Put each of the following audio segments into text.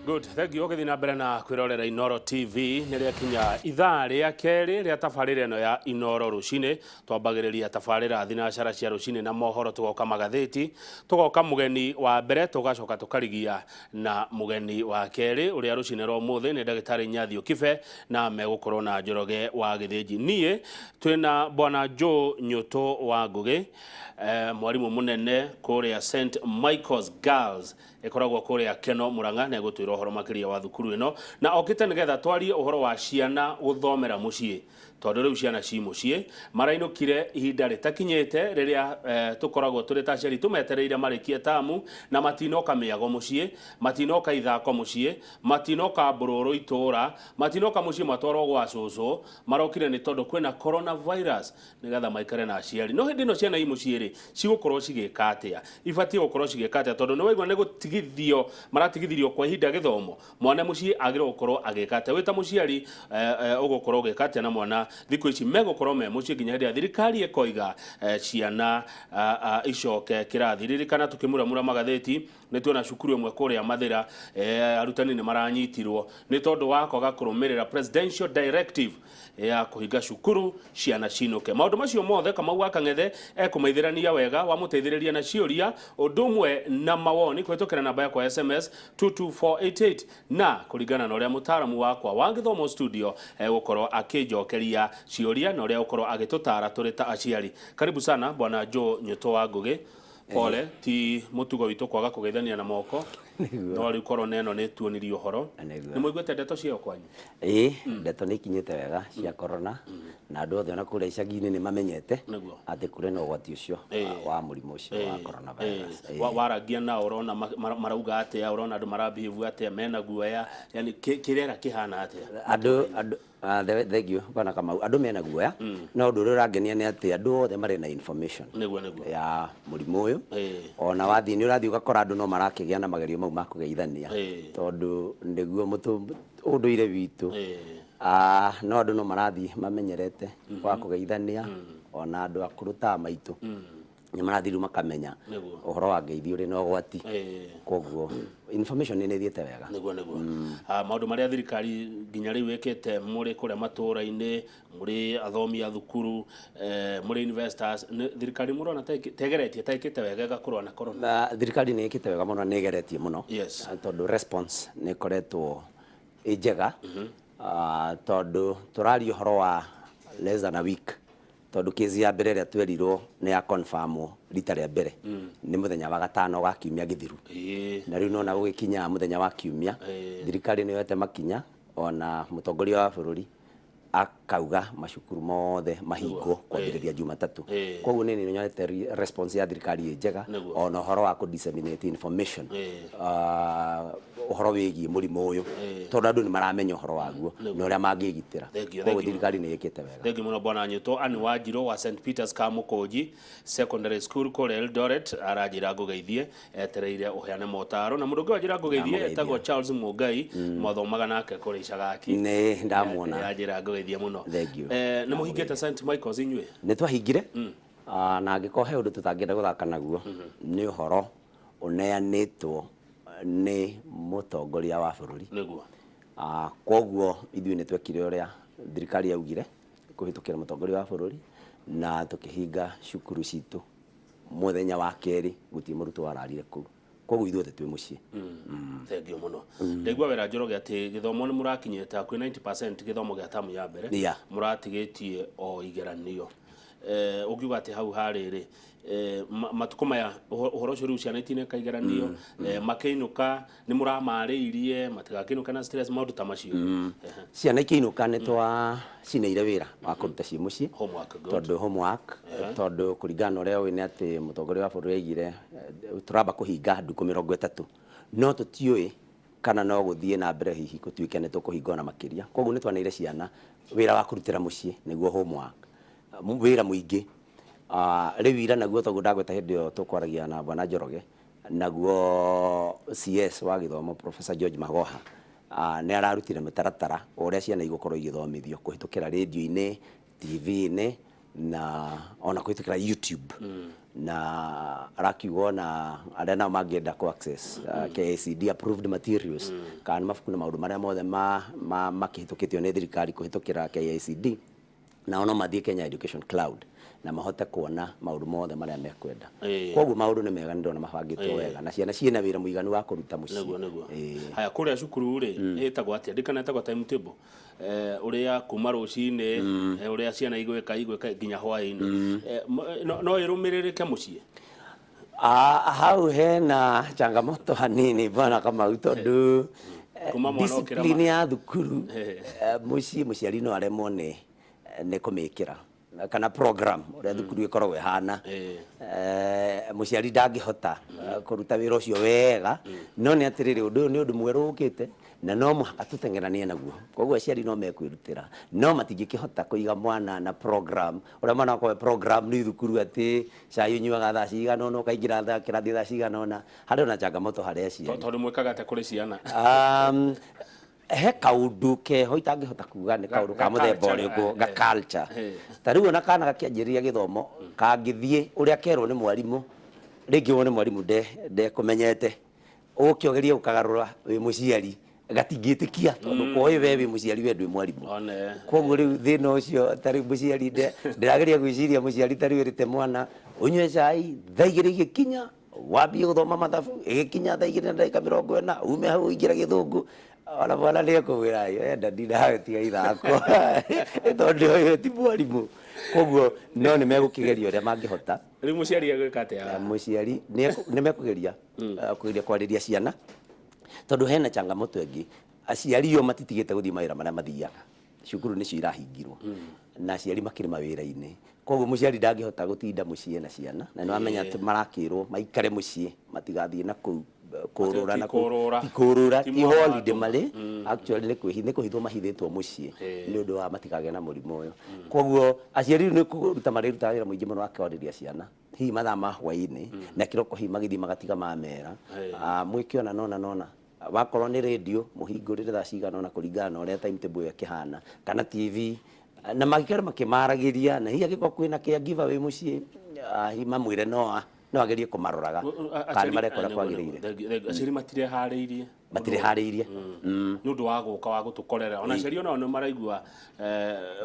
Good, thank you. Ũgĩthiĩ na mbere na kwĩrorera Inoro TV. Nĩ rĩakinya ithaa rĩa kerĩ rĩa tabarĩra ĩno ya Inoro rũcinĩ. Twambagĩrĩria tabarĩra thinacara cia rũcinĩ na mohoro, tũgoka magathĩti, tũgoka mũgeni wa mbere, tũgacoka tũkarigia na mũgeni wa kerĩ ũrĩa rũcinĩ rwa ũmũthĩ nĩ ndagĩtarĩ Nyathio Kibe na megũkorwo na Njoroge wa Gĩthĩnji. Niĩ twĩna Bwana Joe Nyũtũ wa Ngũgĩ, mwarimũ mũnene kũrĩa St Michael's Girls ĩkoragwo kũrĩa Keno Murang'a, na egũtwĩra ũhoro makĩria wa thukuru ĩno na okĩte nĩgetha twarie ũhoro wa ciana gũthomera mũciĩ, tondũ rĩu ciana ci mũciĩ marainũkire ihinda rĩtakinyĩte rĩrĩa tũkoragwo tũrĩ ta aciari tũmetereire marĩkie tamu, na matinoka mĩago mũciĩ, matinoka ithako mũciĩ, matinoka mbũrũrũ itũũra, matinoka mũciĩ matwarwo gwa cũcũ. Marokire nĩ tondũ kwĩna coronavirus, nĩgetha maikare na aciari. No hĩndĩ ĩno ciana i mũciĩ rĩ, cigũkorwo cigĩka atĩa? Ibatiĩ gũkorwo cigĩka atĩa? Tondũ nĩ waigua nĩ gũtigithio maratigithirio kwa ihinda gĩthomo. Mwana mũciĩ agĩrĩirwo gũkorwo agĩka atĩa? Wĩ ta mũciari ũgũkorwo ũgĩka atĩa na mwana thikũ ici megũkorwo me mũciĩ nginya hĩndĩ ĩrĩa thirikari ĩkoiga ciana icoke kĩrathi? Ririkana tũkĩmuramura magathĩti nĩ tuona cukuru ĩmwe kũrĩa Mathĩra, arutani nĩ maranyitirwo nĩ tondũ wa kwaga kũrũmĩrĩra presidential directive ya kũhinga cukuru ciana cinũke. Maũndũ macio mothe Kamau wa Kang'ethe ekũmaithĩrania wega wamũteithĩrĩria na ciũria ũndũ ũmwe na mawoni kũhĩtũkĩra namba yakwa ya SMS 22488, na kũringana na ũrĩa mũtaaramu wakwa wa gĩthomo studio egũkorwo akĩnjokeria ciũria na ũrĩa egũkorwo agĩtũtaara tũrĩ ta aciari. Karibu sana Bwana Joe Nyũtũ wa Ngũgĩ. Pole, ti mũtugo witũ kwaga kũgeithania na moko, no rĩu korona ĩno nĩ tuonirie ũhoro. Nĩ mũiguĩte ndeto ciayo kwanyu? Ĩĩ, ndeto nĩ ikinyĩte wega cia corona, na andũ othe ona kũrĩa icagi-inĩ nĩ mamenyete atĩ kũrĩ na ũgwati ũcio wa mũrimũ ũcio wa corona virus. Warangia nao ũrona marauga atĩa? Ũrona andũ marabehave atĩa? Mena guoya? Yani kĩrera kĩhana atĩa? Andũ thank you Bwana Kamau. Andũ mena guoya, no ũndũ ũrĩa ũrangenia nĩ atĩ andũ othe marĩ na information Nĩguo nĩguo. ya mũrimũ ũyũ. Ona wathiĩ nĩ ũrathiĩ ũgakora andũ no marakĩgĩa na magerio mau ma kũgeithania, tondũ nĩguo ũndũire witũ. No andũ no marathiĩ mamenyerete wa kũgeithania, ona andũ akũrũ ta maitũ nĩ marathiĩ rĩu makamenya ũhoro wa ngeithi ũrĩ na ũgwati. Koguo information nĩ ĩthiĩte wega. Nĩguo. Maũndũ marĩa thirikari nginya rĩu ĩkĩte, mũrĩ kũrĩa matũũra-inĩ, mũrĩ athomi a thukuru, mũrĩ investors, thirikari mũrona ta ĩgeretie, ta ĩkĩte wega ĩgakũrũa na corona? Thirikari nĩ ĩkĩte wega mũno, nĩ ĩgeretie mũno. Tondũ response nĩ ĩkoretwo ĩ njega, tondũ tũraria ũhoro wa less than a week, tondũ case ya mbere ĩrĩa twerirwo nĩ ya confirm rita rĩa mbere nĩ mũthenya wa gatano wa kiumia gĩthiru, na rĩu nona gũgĩkinya mũthenya wa kiumia, thirikari nĩ yoete makinya, ona mũtongoria wa bũrũri akauga macukuru mothe mahingwo kwambĩrĩria Jumatatũ. Koguo nĩ nyonete response ya thirikari ĩ njega, ona ũhoro wa kũ disseminate information ũhoro wĩgiĩ mũrimũ ũyũ, tondũ andũ nĩ maramenya ũhoro waguo na ũrĩa mangĩgitĩra. Koguo thirikari nĩ ĩkĩte wega. Thengiũ mũno Bwana Nyuto. Anne Wanjirũ wa St Peters Kamũkũnji Secondary School kũrĩa Eldoret aranjĩra ngũgeithie, etereire ũheane motaro. Na mũndũ ũngĩ wanjĩra ngũgeithie etagwo Charles Mũngai, mwathomaga nake kũrĩa Icagaki. Nĩ ndamuona. Anjĩra ngũgeithie mũno. Thank you. Nĩ mũhingĩte St Michael's inyuĩ? Nĩ twahingire, na angĩkorwo he ũndũ tũtangĩenda gũthaka naguo nĩ ũhoro ũneanĩtwo nĩ mũtongoria wa bũrũri. Koguo ithuĩ nĩ twekire ũrĩa thirikari yaugire kũhĩtũkĩra mũtongoria wa bũrũri, na tũkĩhinga cukuru citũ mũthenya wa kerĩ, gũtirĩ mũrutwo wararire kũu. Koguo ithuothe twĩ mũciĩ. Thengiũ mũno. Ndaigua wera Njoroge atĩ gĩthomo nĩ mũrakinyĩte hakuhĩ 90% gĩthomo gĩa tamu ya mbere. Mũratigĩtie o igeranio. Ũngiuga atĩ hau harĩ rĩ, matukũ maya ũhoro ũcio rĩu ciana itineka igeranio, makĩinũka nĩ mũramarĩirie matigakĩinũke na stress, maũndũ ta macio? Ciana ikĩinũka nĩ twacineire wĩra wa kũruta ciĩ mũciĩ. Homework, good. Tondũ homework, tondũ kũringana na ũrĩa ũĩ nĩ atĩ mũtongoria wa bũrũri aigire tũramba kũhinga ndukũ 30, no tũtiũĩ kana no gũthiĩ na mbere hihi gũtuĩke nĩ tũkũhinga ona makĩria. Koguo nĩ twaneire ciana wĩra wa kũrutĩra mũciĩ, nĩguo homework, wĩra mũingĩ. Rĩu ira naguo toguo ndagweta hĩndĩ ĩyo tũkwaragia na Bwana Njoroge, naguo CS wa gĩthomo Professor George Magoha nĩ ararutire mũtaratara wa ũrĩa ciana igũkorwo igĩthomithio kũhĩtũkĩra rĩndiũ-inĩ, TV-inĩ. Na ona kũhĩtũkĩra YouTube, na arakiuga ona arĩa nao mangĩenda kũ access KICD approved materials, kana nĩ mabuku na maũndũ marĩa mothe ma makĩhĩtũkĩtio nĩ thirikari kũhĩtũkĩra KICD, nao no mathiĩ Kenya Education Cloud na mahote kuona maũndũ mothe marĩa mekwenda. Koguo maũndũ nĩ mega, nĩ ndĩrona mabangĩtwo wega na ciana ciĩna wĩra mũiganu wa kũruta mũciĩ. Nĩguo, nĩguo. Haya, kũrĩa cukuru rĩ, ĩtagwo atĩa? Ndikana ĩtagwo timetable, ũrĩa kuma rũcinĩ, ũrĩa ciana igwĩka nginya hwaĩ-inĩ. No ĩrũmĩrĩrĩke mũciĩ? Ah, hau hena changamoto hanini, bwana Kamau, tondũ Kuma mwana okĩra discipline ya thukuru mũciĩ, mũciari no aremwo nĩ kũmĩkĩra, kana program ũrĩa thukuru ĩkoragwo ĩhana. Mũciari ndangĩhota kũruta wĩra ũcio wega, no nĩ atĩrĩrĩ, ũndũ ũyũ nĩ ũndũ mwerũ ũkĩte na no mũhaka tũteng'eranie naguo. Koguo aciari no mekwĩrutĩra, no matingĩkĩhota kũiga mwana na program ũrĩa mwana akorwo program nĩ thukuru, atĩ cai ũnyuaga thaa cigana ũna, ũkaingĩra thaa kĩrathi thaa cigana ũna. Harĩ ona changamoto harĩ aciari. Tondũ mwĩkaga atĩa kũrĩ ciana? He kaũndũ keho itangĩhota kuga nĩ kaũndũ ka ga mũthemba culture, ũrĩkũ, ga culture. Ta rĩu ona kana gakĩanjĩrĩria gĩthomo, kangĩthiĩ ũrĩa kerwo nĩ mwarimũ, rĩngĩ wone mwarimũ ndekũmenyete, ũke ũgerie gũkagarũra wĩ mũciari, gatingĩtĩkia, tondũ koĩ we wĩ mũciari, we ndwĩ mwarimũ. One. Koguo rĩu thĩna ũcio, ta rĩu mũciari ndĩrageria gwĩciria, mũciari ta rĩu ĩrĩte mwana ũnyue cai thaa 2 igĩkinya, wambie gũthoma mathabu, ĩgĩkinya thaa 2:40 ume hau ũingĩre gĩthũngũ. Ona mwana nĩ ekũgwĩra, "Enda ndinawe, tiga ithako," tondũ ũyũ ti mwarimũ. Koguo no nĩ megũkĩgeria ũrĩa mangĩhota. Rĩu mũciari egwĩka atĩa? Mũciari nĩ mekũgeria kũgeria kwarĩria ciana, tondũ hena changamoto ĩngĩ. Aciari o matitigĩte gũthiĩ mawĩra marĩa mathiaga, cukuru nĩcio irahingirwo na aciari makĩrĩ mawĩra-inĩ. Koguo mũciari ndangĩhota gũtinda mũciĩ na ciana, na nĩ wamenya atĩ marakĩrwo maikare mũciĩ, matigathiĩ na kũu kũrũra Ti na kũu. kũrũra. Ti kũrũra. Ti ti mwana holiday watũma. Marĩ actually nĩ kũhithwo mahithĩtwo mũciĩ nĩ ũndũ wa matikagĩe na mũrimũ ũyũ. Koguo aciari rĩu nĩ kũruta marĩrutaga wĩra mũingĩ mũno wa kwarĩria ciana, hihi mathaa ma hwaĩ-inĩ na kĩroko, hihi magĩthiĩ magatiga mamera. Ah, mwĩke ona nona nona, wakorwo nĩ radio mũhingũrĩre thaa cigana ũna kũringana na ũrĩa timetable ĩyo ĩkĩhana, kana TV, na magĩkorwo makĩmaragĩria, na hihi angĩkorwo kwĩna caregiver wĩ mũciĩ, hihi mamwĩre no agerie kũmaroraga kana nĩ mareka ũrĩa kwagĩrĩire. Aciari matireharĩirie. Matireharĩirie. Nĩ ũndũ wa gũka wa gũtũkorera, ona aciari onao nĩ maraigua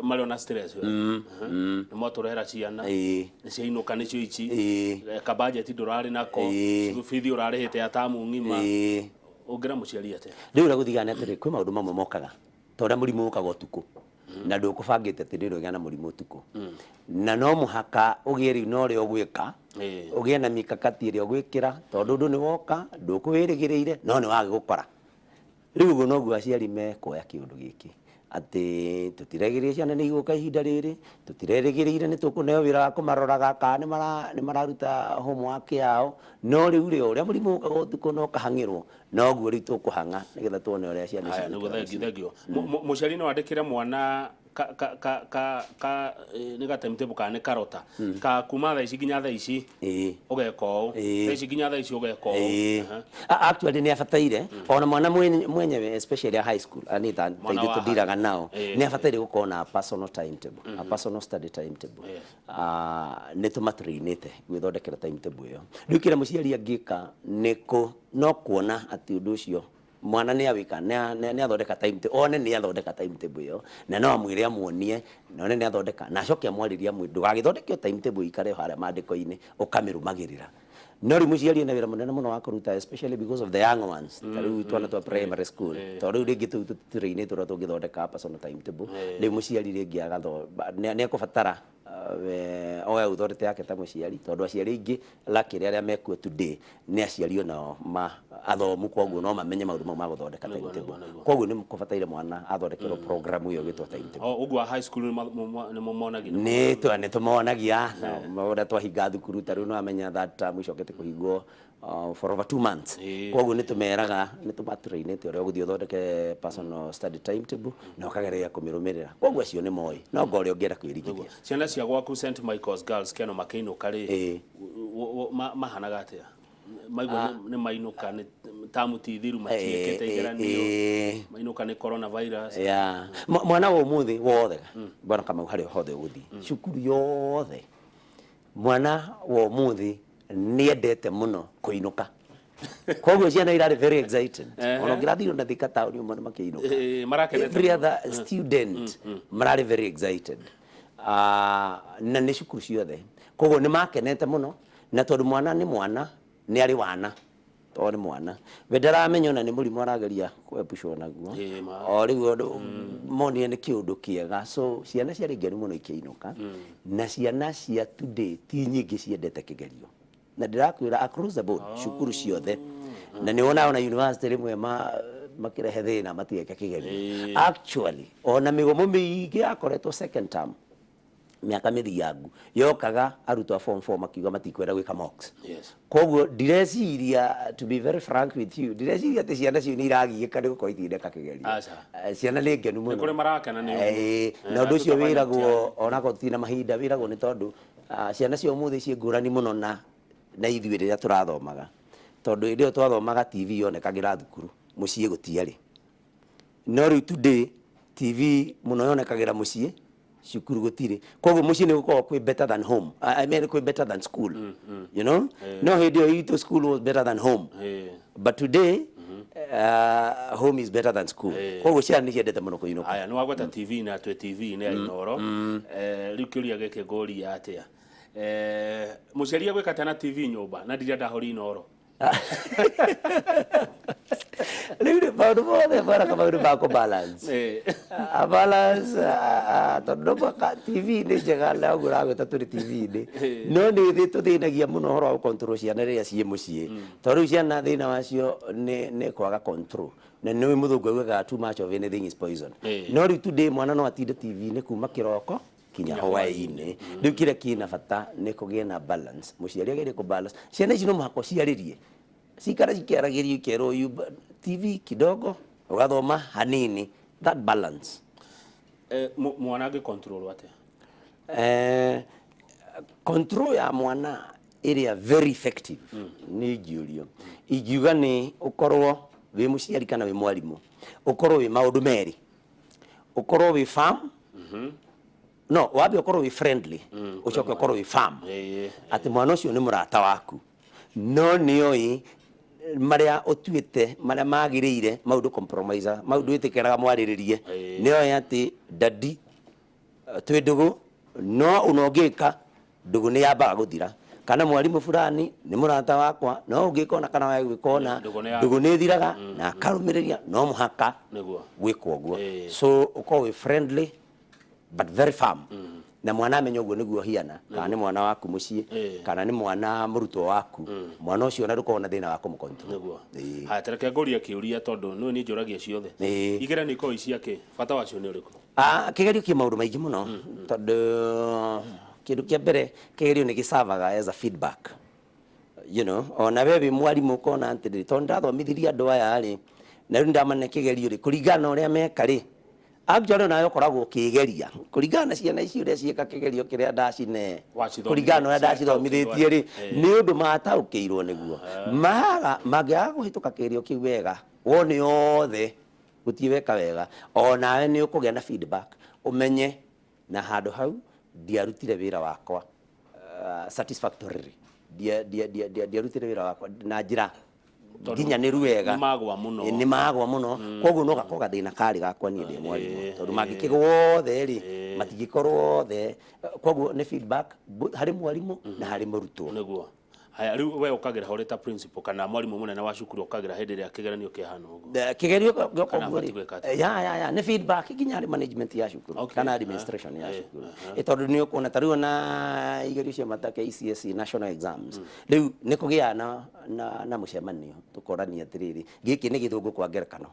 marĩ ona stress. Nĩ mwatũrehera ciana, nĩ ciainũka, nĩcio ici. Kabajeti ndũrarĩ nako, bithi ũrarĩhĩte ya tamu ng'ima. Ũngĩra mũciari atĩa? Rĩu ũrĩa gũthiaga nĩ atĩrĩ, kwĩ maũndũ mamwe mokaga ta ũrĩa mũrimũ ũkaga ũtukũ, na ndũkũbangĩte atĩ nĩ ũrĩgĩa na mũrimũ ũtukũ, na no mũhaka ũgĩe rĩu na ũrĩa ũgwĩka, ũgĩe na mikakati ĩrĩa ũgwĩkĩra, tondũ ũndũ nĩ woka ndũkũwĩrĩgĩrĩire, no nĩ wagĩgũkora. Rĩu ũguo noguo aciari mekuoya kĩũndũ gĩkĩ, atĩ tũtirerĩgĩrĩire ciana nĩ igũka ihinda rĩrĩ, tũtirerĩgĩrĩire nĩ tũkũneo wĩra wa kũmaroraga kana nĩ mararuta homework yao, no rĩu rĩ, o ũrĩa mũrimũ ũkaga ũtukũ na ũkahang'ĩrwo, noguo rĩu tũkũhang'a nĩgetha tuone ũrĩa ciana ici Haya, nĩguo. igũikara Thengiũ. mũciĩ. Thengiũ. Mũciari no andĩkĩre mwana ka ka ka ka ka nĩ ga timetable kana nĩ karota ka kuma thaa ici nginya thaa ici, ũgeka ũũ, thaa ici nginya thaa ici ũgeka ũũ. Actually nĩ abataire ona mwana mwenyewe, especially a high school, ani ta Mwana ithuĩ wa tũndiraga nao, nĩ abataire gũkorwo na personal timetable, a personal study timetable. Ah, nĩ tũmatrainĩte gwĩthondekera timetable ĩyo. Rĩu kĩrĩa mũciari angĩka nĩ kũ no kuona atĩ ũndũ ũcio mwana nĩ awĩka, nĩ athondeka timetable, one nĩ athondeka timetable ĩyo, na no amwĩre amuonie na one nĩ athondeka, na acoke amwarĩrie, amwĩre ndũgagĩthondeke o timetable ĩikare o harĩa mandĩko-inĩ, ũkamĩrũmagĩrĩra. No rĩu mũciari ena wĩra mũnene mũno wa kũruta, especially because of the young ones, ta rĩu twana twa primary school, tondũ rĩu rĩngĩ tũu tũtirainĩtwo ũrĩa tũngĩthondeka personal timetable. Rĩu mũciari rĩngĩ agatho nĩ ekũbatara oe authority yake ta mũciari, tondũ aciari aingĩ, luckily, arĩa mekuo today nĩ aciari onao ma athomu, koguo no mamenye maũndũ mau ma gũthondeka timetable. Koguo nĩ kũbataire mwana athondekerwo program ĩyo ĩgĩtwo timetable. O ũguo a high school nĩ mũmonagia? Nĩ tũmonagia na ũrĩa twahinga thukuru. Ta rĩu nĩ wamenya that term icokete kũhingwo for over 2 months. Koguo nĩ tũmeraga, nĩ tũmatrainĩte ũrĩa ũgũthiĩ ũthondeke personal study timetable na ũkageria kũmĩrũmĩrĩra. Koguo acio nĩ moĩ, no nga ũrĩa ũngĩenda kwĩrigithia. Ciana cia gwaku St Michael's Girls Keno makĩinũka rĩ, mahanaga atĩa maigua nĩ mainũka nĩ Tamu ti thiru matiĩkĩte igeranio, mainũka nĩ coronavirus. Yeah. Mwana wa ũmũthĩ wothe, bwana Kamau, harĩa hothe ũgũthiĩ, cukuru yothe, mwana wa ũmũthĩ nĩendete mũno kũinũka. Koguo ciana irarĩ very excited. Ona ũngĩrathiĩ ona Thika taũni ũmwe makĩinũka, marakenete every mũno. Other student mararĩ very excited. Ah, na nĩ cukuru ciothe, koguo nĩ makenete mũno, na tondũ mwana nĩ mwana, nĩ arĩ wana, tondũ nĩ mwana we ndaramenya ona nĩ mũrimũ arageria kwepucwo naguo. Ĩĩ, ma. O rĩu ũndũ monire nĩ kĩũndũ kĩega, so ciana ciarĩ ngenu mũno ikĩinũka. Na ciana cia today ti nyingĩ ciendete kĩgerio, na ndĩrakwĩra across the board, cukuru ciothe, na nĩ wonaga ona university rĩmwe makĩrehe thĩna matigeke kĩgerio. Actually, ona mĩgomo mĩingĩ yakoretwo second term mĩaka mĩthiangu yokaga, arutwo a form 4 makiuga matikwenda gwĩka mocks. Koguo ndireciria, to be very frank with you, ndireciria atĩ ciana cio nĩ iragiĩka nĩ gũkorwo itineka kĩgerio. Aca. Ciana nĩ ngenu mũno. Nĩ kũrĩ marakena nĩ ũguo. Na ũndũ ũcio atũtabania. Wĩragwo onakorwo tũtirĩ na mahinda, wĩragwo nĩ tondũ ciana cia ũmũthĩ ciĩ ngũrani mũno na ithuĩ rĩrĩa tũrathomaga, tondũ hĩndĩ ĩyo twathomaga TV yonekagĩra thukuru, mũciĩ gũtiarĩ. No rĩu today TV mũno yonekagĩra mũciĩ, cukuru gũtirĩ. Koguo mũciĩ nĩ gũkoragwo kwĩ better than home, I mean kwĩ better than school. No hĩndĩ ĩyo itũ school was better than home, but today home is better than school. Koguo ciana nĩ ciendete mũno kũinũka. Aya, nĩ wagweta TV na twĩ TV-inĩ ya Inooro. Rĩu kĩũria gĩkĩ ngũria atĩa, mũciari agwĩka atĩa na TV nyũmba na ndirĩa ndahũri Inooro? Rĩu nĩ maũndũ mothe, bwana Kamau, nĩ ma balance. A balance, tondũ no mũhaka TV nĩ njega na ũguo ũragwĩta tũrĩ TV-inĩ, no nĩ thĩ tũthĩnagia mũno ũhoro wa gũcontrol ciana rĩrĩa ciĩ mũciĩ, tondũ rĩu ciana thĩna wacio nĩ kwaga control, na nĩ mũthũngũ augaga too much of anything is poison. No rĩu today mwana no atinde TV-inĩ kuma kĩroko kinya hwaĩ-inĩ. Rĩu kĩrĩa kĩna bata nĩ kũgĩe na balance. Mũciari agerie kũ balance ciana ici. No mũhaka ũciarĩrie, cikara cikĩaragĩrio, ikerwo TV kidogo, ũgathoma hanini, that balance. Mwana angĩ control atĩa? Control ya mwana ĩrĩa very effective, nĩ ingĩũrio, ingiuga nĩ ũkorwo wĩ mũciari kana wĩ mwarimũ, ũkorwo wĩ maũndũ merĩ, ũkorwo wĩ firm. No wambe ũkorwo wĩ friendly, ũcoke ũkorwo wĩ firm, atĩ mwana ũcio nĩ mũrata waku, no nĩoĩ marĩa ũtuĩte marĩa magĩrĩire, mau ndũ compromise, mau ndwĩtĩkĩraga mwarĩrĩrie. Nĩoĩ atĩ daddy, twĩ ndũgũ, no ona ũngĩka ndũgũ nĩ yambaga gũthira, kana mwarimũ fulani nĩ mũrata wakwa, no ũngĩka ona kana wage gwĩka ona Ndũgũ nĩ ndũgũ nĩ ĩthiraga, na akarũmĩrĩria no mũhaka gwĩkwo ũguo. So ũkorwo wĩ friendly but very firm, na mwana amenye ũguo nĩguo hiana, kana nĩ mwana waku mũciĩ, kana nĩ mwana mũrutwo waku, mwana ũcio ona ndũkoragwo na thĩna wa kũmũcontrol. Haya, tareke ngũrie kĩũria, tondũ nĩwe niĩ njũragia ciothe. Igeranio ikoragwo i cia kĩ? Bata wacio nĩ ũrĩkũ? Ah, kĩgerio kĩ maũndũ maingĩ mũno, tondũ kĩndũ kĩa mbere, kĩgerio nĩ gĩcavaga as a feedback. Ona we wĩ mwarimũ ũkona atĩrĩrĩ, tondũ ndathomithirie andũ aya rĩ, na rĩu ndamane kĩgerio rĩ, kũringana na ũrĩa meka rĩ, actually onawe ũkoragwo ũkĩgeria kũringana na ciana ici ũrĩa ciĩka kĩgerio kĩrĩa ndacine. Kũringana na ũrĩa ndacithomithĩtie rĩ, nĩ ũndũ mataũkĩirwo nĩguo maga mangĩaga kũhĩtũka kĩgerio kĩu wega, wone othe gũtirĩ weka wega, onawe nĩ ũkũgĩa na feedback, ũmenye na handũ hau ndiarutire wĩra wakwa satisfactorily, ndiarutire wĩra wakwa na njĩra Tondũ nginyanĩru wega. Nĩ magwa mũno. Nĩ magwa mũno, koguo no gakorwo gathĩna karĩ gakwa niĩ ndĩ mwarimũ, tondũ mangĩkĩgwa othe rĩ, matingĩkorwo othe. Koguo nĩ feedback harĩ mwarimũ na harĩ mũrutwo. Nĩguo. Haya, rĩu we ũkagĩra ho ũrĩ ta principal kana mwarimũ mũnene wa cukuru, ũkagĩra hĩndĩ ĩrĩa kĩgeranio kĩhana ũguo? Kĩgerio gĩoka Kana ũguo abatiĩ rĩ, gwĩka atĩa? ya nĩ feedback nginya harĩ management ya cukuru kana administration ya cukuru. Tondũ nĩ ũkuona ta rĩu ona igerio cia mata KCSE national exams, rĩu nĩ kũgĩaga na mũcemanio, tũkorania atĩrĩrĩ, gĩkĩ nĩ gĩthũngũ kwa ngerekano,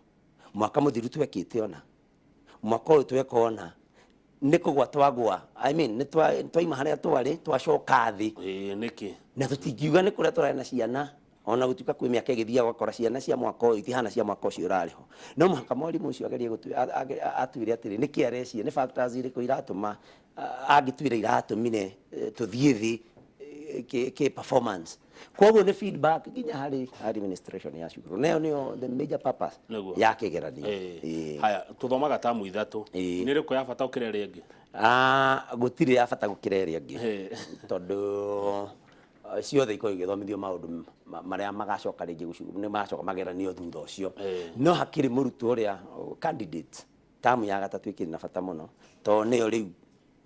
mwaka mũthiru twekĩte ona mwaka ũyũ tweka ona nĩ kũgwa twagwa, I mean, nĩ twaima harĩa twarĩ twacoka thĩ. Nĩkĩ? Na tũtingiuga nĩ kũrĩa tũrarĩ na ciana, ona gũtuĩka kwĩ mĩaka ĩgĩthiaga ũgakora ciana cia mwaka ũyũ itihana cia mwaka ũcio ũrarĩ ho. No mũhaka mwarimũ ũcio agerie atuĩre atĩrĩ, nĩkĩ arecia, nĩ factors irĩkũ iratũma angĩtuĩra iratũmire tũthiĩ thĩ kĩ performance. Koguo nĩ feedback nginya harĩ administration ya cukuru, nayo nĩyo the major purpose ya kĩgeranio. Haya, tuthomaga tamu ithatũ. Nĩ ĩrĩkũ ya bata gũkĩra ĩrĩa ĩngĩ? Gũtirĩ ya bata gũkĩra ĩrĩa ĩngĩ, tondũ ciothe ikoragwo igĩthomithio maũndũ marĩa magacoka rĩngĩ nĩ magacoka mageranio thutha ũcio. No hakĩrĩ mũrutwo ũrĩa candidate, tamu ya gatatũ ĩkĩrĩ na bata mũno, tondũ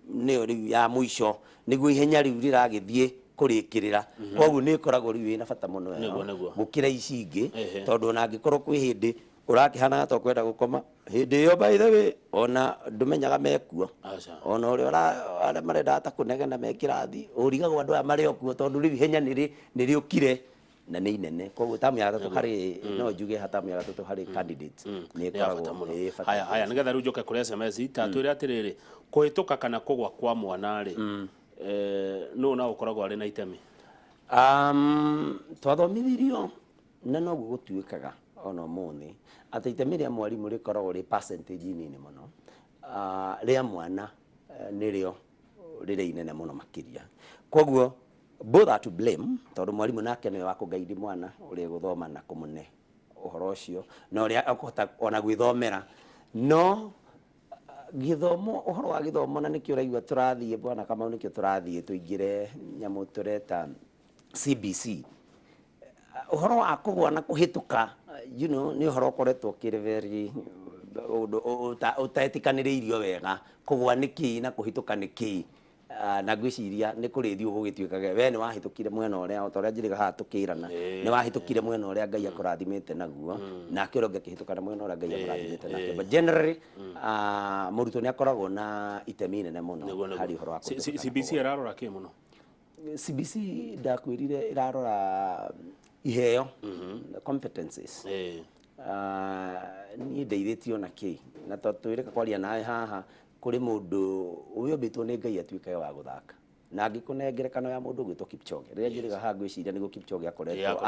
nĩyo rĩu ya mũico, nĩguo ihenya rĩu rĩragĩthiĩ kũrĩkĩrĩra. Koguo nĩ ĩkoragwo rĩu ĩna bata mũno ĩyo gũkĩra ici ingĩ, tondũ ona angĩkorwo kwĩ hĩndĩ ũrakĩhanaga ta ũkwenda gũkoma hĩndĩ ĩyo, by the way, ona ndũmenyaga mekuo. Aca. Ona ũrĩa arĩa marendaga ta kũnegena me kĩrathi, ũrigagwo andũ aya marĩ o kuo, tondũ rĩu ihenya nĩ rĩũkire na nĩ inene. Koguo tamu ya gatatũ harĩ, no njuge ha tamu ya gatatũ harĩ candidate nĩ Nĩ ya bata ĩkoragwo mũno. Ĩ bata. Haya, haya, nĩgetha rĩu njoke kũrĩ SMS, ta twĩre atĩrĩrĩ, kũhĩtũka kana kũgwa kwa mwana rĩ, nũ na ũkoragwo arĩ na itemi? Twathomithirio na noguo gũtuĩkaga ona ũmũthĩ atĩ itemi rĩa mwarimũ rĩkoragwo rĩ percentage nini mũno. Rĩa mwana nĩrĩo rĩrĩa inene mũno makĩria. Koguo both are to blame, tondũ mwarimũ nake nĩwe wa kũgaidi mwana ũrĩa gũthoma na kũmũne ũhoro ũcio na ũrĩa akũhota ona gwĩthomera. No gĩthomo, ũhoro wa gĩthomo, na nĩkĩo ũraigua tũrathiĩ, bwana Kamau, nĩkĩo tũrathiĩ tũingĩre nyamũ tũreta CBC. Ũhoro wa kũgũa na kũhĩtũka nĩ ũhoro ũkoretwo ũkĩrĩ very ũndũ ũtetĩkanĩrĩirio wega, kũgũa nĩ kĩĩ na kũhĩtũka nĩ kĩĩ. Na ngwĩciria nĩ kũrĩthiĩ gũgĩtuĩkage we nĩ wahĩtũkire mwena ũrĩa, o ta ũrĩa njĩrĩga haha tũkĩrana, nĩ wahĩtũkire mwena ũrĩa Ngai akũrathimĩte naguo, nake ũrĩa ũngĩ akĩhĩtũka na mwena ũrĩa Ngai amũrathimĩte nake. But generally, mũrutwo nĩ akoragwo na itemi inene mũno harĩ ũhoro wa kũhĩtũka kana CBC kũgũa. Ĩrarora kĩ mũno? CBC, ndakwĩrire, ĩrarora iheo, competencies. Niĩ ndeithĩtio na kĩ, na to twĩrĩka kwaria nawe haha, kũrĩ mũndũ ũyũmbĩtwo nĩ Ngai atuĩkage wa gũthaka, na ngĩkũne ngerekano ya mũndũ ũgwĩtwo Kipchoge. Rĩrĩa njĩrĩga haha, ngwĩciria nĩguo Kipchoge akoretwo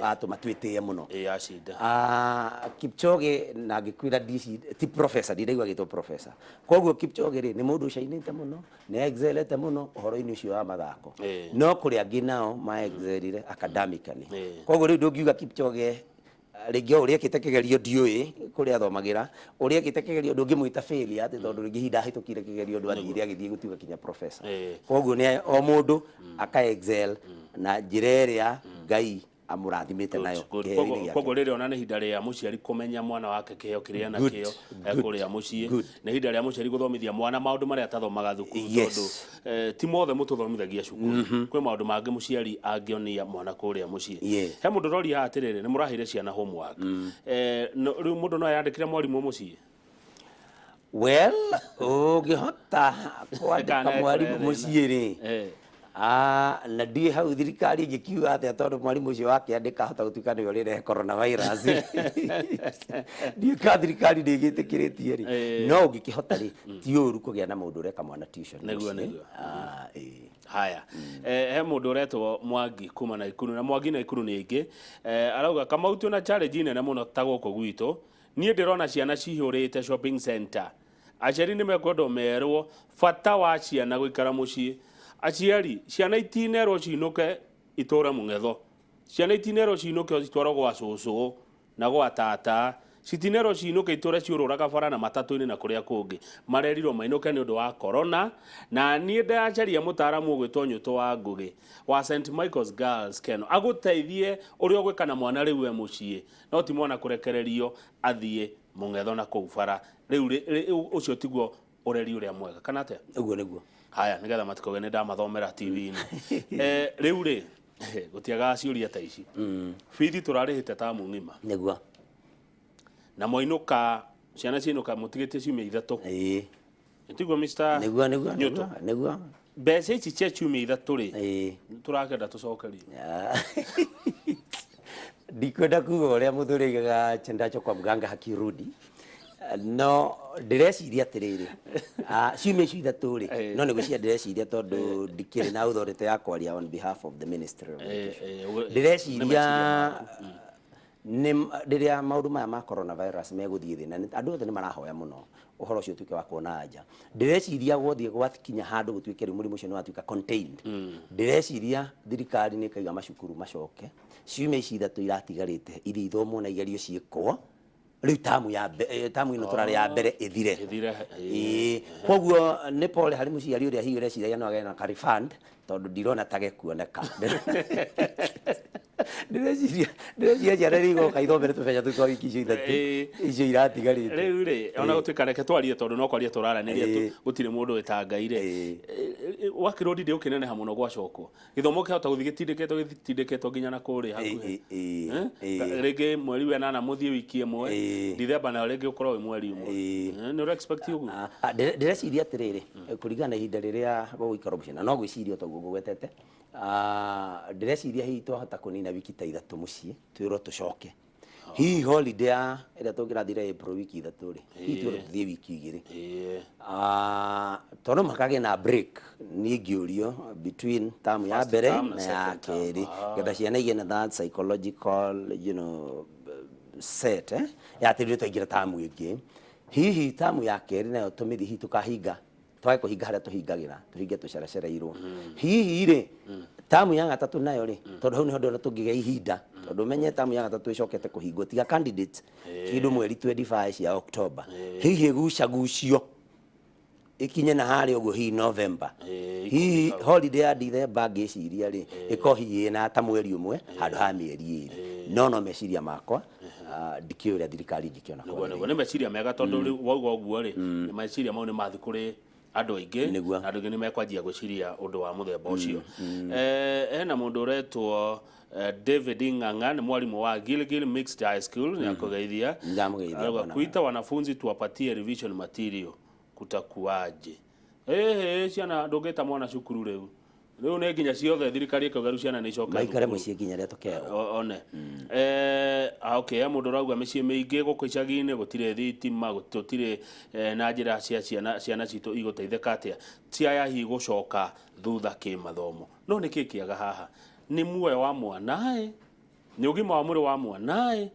atũma twĩtĩe mũno. Ĩĩ, acinda. Kipchoge, na ngĩkwĩra ti professor, ndiraigua agĩtwo professor. Koguo Kipchoge rĩ, nĩ mũndũ ũcainĩte mũno, nĩ excelete mũno ũhoro-inĩ ũcio wa mathako. No kũrĩ angĩ nao ma excelire academically. Koguo rĩu ndũngiuga Kipchoge rĩngĩ o ũrĩa ekĩte kĩgerio, ndiũĩ kũrĩa athomagĩra, ũrĩa ekĩte kĩgerio, ndũngĩmwĩta failure atĩ tondũ rĩngĩ hihi ndahĩtũkire kĩgerio, ũndũ athire agĩthiĩ gũtuĩka kinya professor. Koguo nĩ o mũndũ aka excel na njĩra ĩrĩa Ngai amũrathimĩte nayo kĩheo-inĩ gĩake. Koguo rĩrĩ, ona nĩ ihinda rĩa mũciari kũmenya mwana wake kĩheo kĩrĩa Good, nakĩo good, kũrĩa mũciĩ. Good. Nĩ ihinda rĩa mũciari gũthomithia mwana maũndũ marĩa atathomaga thukuru, tondũ ti mothe mũtũthomithagia cukuru, kwĩ maũndũ mangĩ mũciari angĩonia mwana kũrĩa mũciĩ. He mũndũ ũroria haha atĩrĩrĩ, nĩ mũraheire ciana homework? Rĩu mũndũ no eyandĩkĩre mwarimũ mũciĩ? Well, ũngĩhota kwandĩka Kana mwarimũ ekũrehe mũciĩ rĩ, na ndiĩ hau thirikari ĩngĩkiuga atĩa, tondũ mwarimũ ũcio wakĩandĩka ahota gũtuĩka nĩwe ũrĩrehe coronavirus. Ndiũĩ kana thirikari nĩ ĩgĩtĩkĩrĩtie rĩ, no ũngĩkĩhota rĩ, ti ũru kũgĩa na mũndũ ũreka mwana tuition mũciĩ. Ĩĩ. Haya, he mũndũ ũretwo Mwangi kuma Naikuru, na Mwangi Naikuru nĩ aingĩ. Arauga, Kamau, twĩna challenge nene mũno ta gũkũ gwitũ. Niĩ ndĩrona ciana cihũrĩte shopping center. Aciari nĩ mekwendwo merwo bata wa ciana gũikara mũciĩ. Aciari, ciana itinerwo cinũke itũre mũng'etho, ciana itinerwo cinũke citwarwo gwa cũcũ na gwa tata, citinerwo cinũke itũre ciũrũraga bara na matatũ-inĩ na kũrĩa kũngĩ. Marerirwo mainũke nĩ ũndũ wa corona. Na niĩ ndĩracaria mũtaaramu ũgwĩtwo Nyũtũ wa Ngũgĩ wa St Michael's Girls Keno agũteithie ũrĩa ũgwĩka na mwana rĩu e mũciĩ, no ti mwana kũrekererio athiĩ mũng'etho na kũu bara. Rĩu ũcio tiguo ũreri ũrĩa mwega, kana atĩa? Ũguo nĩguo. Haya, nĩgetha matikoge nĩ ndamathomera TV-inĩ. Rĩu rĩ, gũtiagaga ciũria ta ici. Bithi tũrarĩhĩte tamu ng'ima, na mwainũka, ciana ciinũka mũtigĩtie ciumia 3. Tiguo, Mr. Nĩguo. Nyũtũ? Nĩguo. Mbeca ici cia ciumia 3 rĩ, tũrakenda tũcokerio. Ndikwenda kuga ũrĩa mũthuri aigaga chendacho kwa mganga hakirudi, no ndĩreciria atĩrĩrĩ, ciumia icio 3 rĩ, no nĩ gwĩciria ndĩreciria, tondũ ndikĩrĩ na authority ya kwaria on behalf of the Ministry of Education. Nĩ Ndĩreciria meciria maku. Nĩ rĩrĩa maũndũ maya ma coronavirus megũthiĩ thĩ na andũ othe nĩ marahoya mũno ũhoro ũcio ũtuĩke wa kuona anja. Ndĩreciria gwothiĩ gwakinya handũ gũtuĩke rĩu mũrimũ ũcio nĩ watuĩka contained, ndĩreciria thirikari nĩ ĩkaiga macukuru macoke, ciumia ici ithatũ iratigarĩte ithiĩ ithomwo na igerio ciĩkwo, rĩu tamu ya tamu ĩno tũrarĩ ya mbere ĩthire. Ĩthire, ĩĩ. Koguo nĩ pole harĩ mũciari ũrĩa hihi ũreciragia no agĩe na ka refund, tondũ ndirona ta gekuoneka. Ndĩreciria ciana nĩ igoka ithomere tũbeca tũu twa wiki icio ithatũ icio iratigarĩte. Rĩu rĩ, ona gũtuĩka reke twarie tondũ no kwaria tũraranĩria tu, gũtirĩ mũndũ wĩta Ngai rĩ, wakĩrwo ndĩ ũkĩneneha mũno gwacokwo, gĩthomo kĩahota gũthiĩ gĩtindĩkĩtwo gĩtindĩkĩtwo nginya na kũrĩa hakuhĩ. Rĩngĩ mweri wa ĩnana mũthiĩ wiki ĩmwe, Dithemba nayo rĩngĩ ũkorwo wĩ mweri ũmwe. Nĩ ũra expect ũguo? Ndĩreciria atĩrĩrĩ, kũringana na ihinda rĩrĩa gũgũikarwo mũciĩ, na no gwĩciria o ta ũguo ngũgwetete, ndĩreciria hihi twahota kũnina wiki ta ithatũ mũciĩ, twĩrwo tũcoke. Hihi holiday ya ĩrĩa tũngĩrathire April wiki ithatũ rĩ, hihi twĩrwo tũthiĩ wiki igĩrĩ. Tondũ no mũhaka hagĩe na break, niĩ ngĩũrio between term ya First mbere term na na ya second term. kerĩ, getha ciana igĩe na that psychological, set, ya atĩ rĩu twaingĩra term ĩngĩ. Hihi term ya kerĩ nayo tũmĩthiĩ hihi tũkahinga, twage kũhinga harĩa tũhingagĩra, tũhinge tũceracereirwo. Hihi rĩ, tamu ya gatatũ nayo rĩ, tondũ hau nĩho ndĩrona tũngĩgĩa ihinda, tondũ ũmenye tamu ya gatatũ ĩcokete kũhingwo tiga candidates kĩndũ mweri 25 cia October, hihi ĩgucagucio ĩkinye na harĩa ũguo hihi November, hihi holiday ya December ngĩciria rĩ, ĩkorwo hihi ĩna ta mweri ũmwe handũ ha mĩeri ĩrĩ. No no meciria makwa, ndikĩũĩ ũrĩa thirikari ingĩkĩona Nĩguo. kwagĩrĩire. Nĩ meciria mega tondũ rĩu wauga ũguo rĩ, meciria mau nĩ mathiĩ kũrĩ andũ aingĩ na andũ aingĩ nĩ mekwanjia gwĩciria ũndũ wa mũthemba ũcio. Hena mũndũ ũretwo David Ng'ang'a, nĩ mwarimũ wa Gilgil Mixed High School, nĩ akũgeithia. Ndamũgeithia Arauga bwana. Kuita wanafunzi tuwapatie revision material kutakuwaje? Ĩhĩ, ciana ndũngĩta mwana cukuru rĩu. Rĩu nĩ nginya ciothe thirikari ĩkauga rĩu ciana nĩ icoke maikare thukuru. Mũciĩ nginya rĩrĩa tũkerwo. One okay, he mũndũ ũrauga mĩciĩ mĩingĩ gũkũ icagi-inĩ gũtirĩ thitima, gũtirĩ na njĩra cia ciana citũ igũteithĩka atĩa ciaya hihi gũcoka thutha kĩmathomo. No nĩ kĩ kĩaga haha? Nĩ muoyo wa mwana ĩ? Nĩ ũgima wa mwĩrĩ wa mwana ĩ?